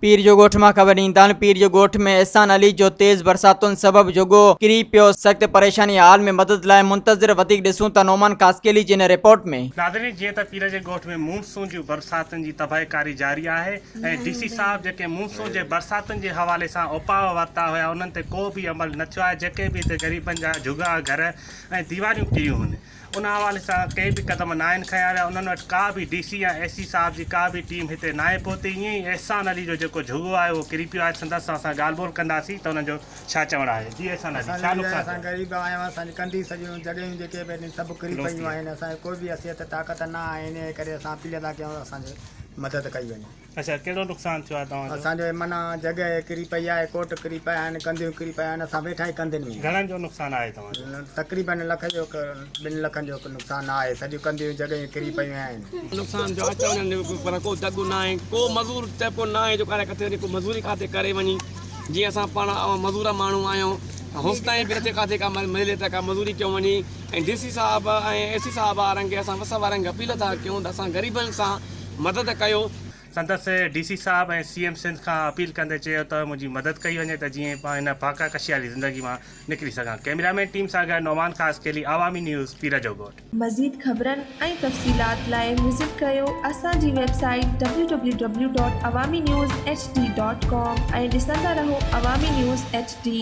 پير جو ڳوٺ مان خبر ڏيندا آهن پير جو ڳوٺ ۾ احسان علي جو تيز برساتن سبب جهڳو ڪري پيو سخت پريشاني حال ۾ مدد لاء منتظر وڌيڪ ڏسون ٿا نعمان خاصخيلي جي هن رپورٽ ۾. ناظرين جيئن ته پير جي ڳوٺ ۾ مونسون جون برساتن جي تباهي ڪاري جاري آهي ۽ ڊي سي صاحب جيڪي مونسون جي برساتن جي حوالي سان اپاء ورتا هيا انهن تي ڪو به عمل نه ٿيو آهي جيڪي به هتي غريبن جا جهڳا گهر ۽ ديواريون ڪريون هن ان حوالي سان ڪي به قدم ناهن کنيا ويا، انهن وٽ ڪا به ڊي سي يا اي سي صاحب جي ڪا به ٽيم هتي ناهي پهتي، ائين ئي احسان علي جو جيڪو جهڳو آهي اهو ڪري پيو آهي، سندس سان اسان ڳالهه ٻولهه ڪنداسين ته انهن جو ڇا چوڻ آهي، جي احسان علي اسان ڇا جي نقصان اسان ٿيو؟ غريب آهيون اسان جي ڪنڌي سڄيون جڳهيون جيڪي به آهن سڀ ڪري پيون آهن اسان کي ڪوئي به حيثيت طاقت نه آهي انهي ڪري اسان اپيل ٿا ڪيون ته اسان جي مدد ڪئي وڃي. اڇا ڪهڙو نقصان ٿيو آهي توهان جو؟ اسان جو معنيٰ جڳهه ڪري پئي آهي، ڪوٽ ڪري پيا آهن، ڪنڌيون ڪري پيا آهن، اسان ويٺا ئي ڪنڌين ۾. گهڻن جو نقصان آهي توهان جو؟ تقريبن لک جو ٻن لکن جو نقصان آهي، سڄيون ڪنڌيون جڳهيون ڪري پيون آهن. نقصان ٿيو آهي چون پر ڪو دڳ ناهي ڪو مزور ٽيپو ناهي جو ڪاري ڪٿي وڃي ڪو مزوري ڪاٿي ڪري وڃي جيئن اسان پاڻ مزور ماڻهو آهيون هوستائين به نٿي ڪاٿي ڪا ملي ته ڪا مزوري ڪيون وڃي ۽ ڊي سي صاحب ۽ اي سي صاحب وارن کي اسان وس وارن کي اپيل ٿا ڪيون ته اسان غريبن سان مدد ڪيو. سندس ڊي سي صاحب ۽ سي ايم سنڌ کان اپيل ڪندي چيو ته منهنجي مدد ڪئي وڃي ته جيئن مان هن فاقه ڪشي واري زندگي مان نڪري سگهان. ڪئميرا مين ٽيم سان گڏ نعمان خاصخيلي، عوامي نيوز، پيرجوڳوٺ. مزيد خبرن ۽ تفصيلات لاء وزٽ ڪريو اسان جي website W W W dot Awami news H D dot com ۽ ڏسندا رهو عوامي نيوز ايڇ ڊي.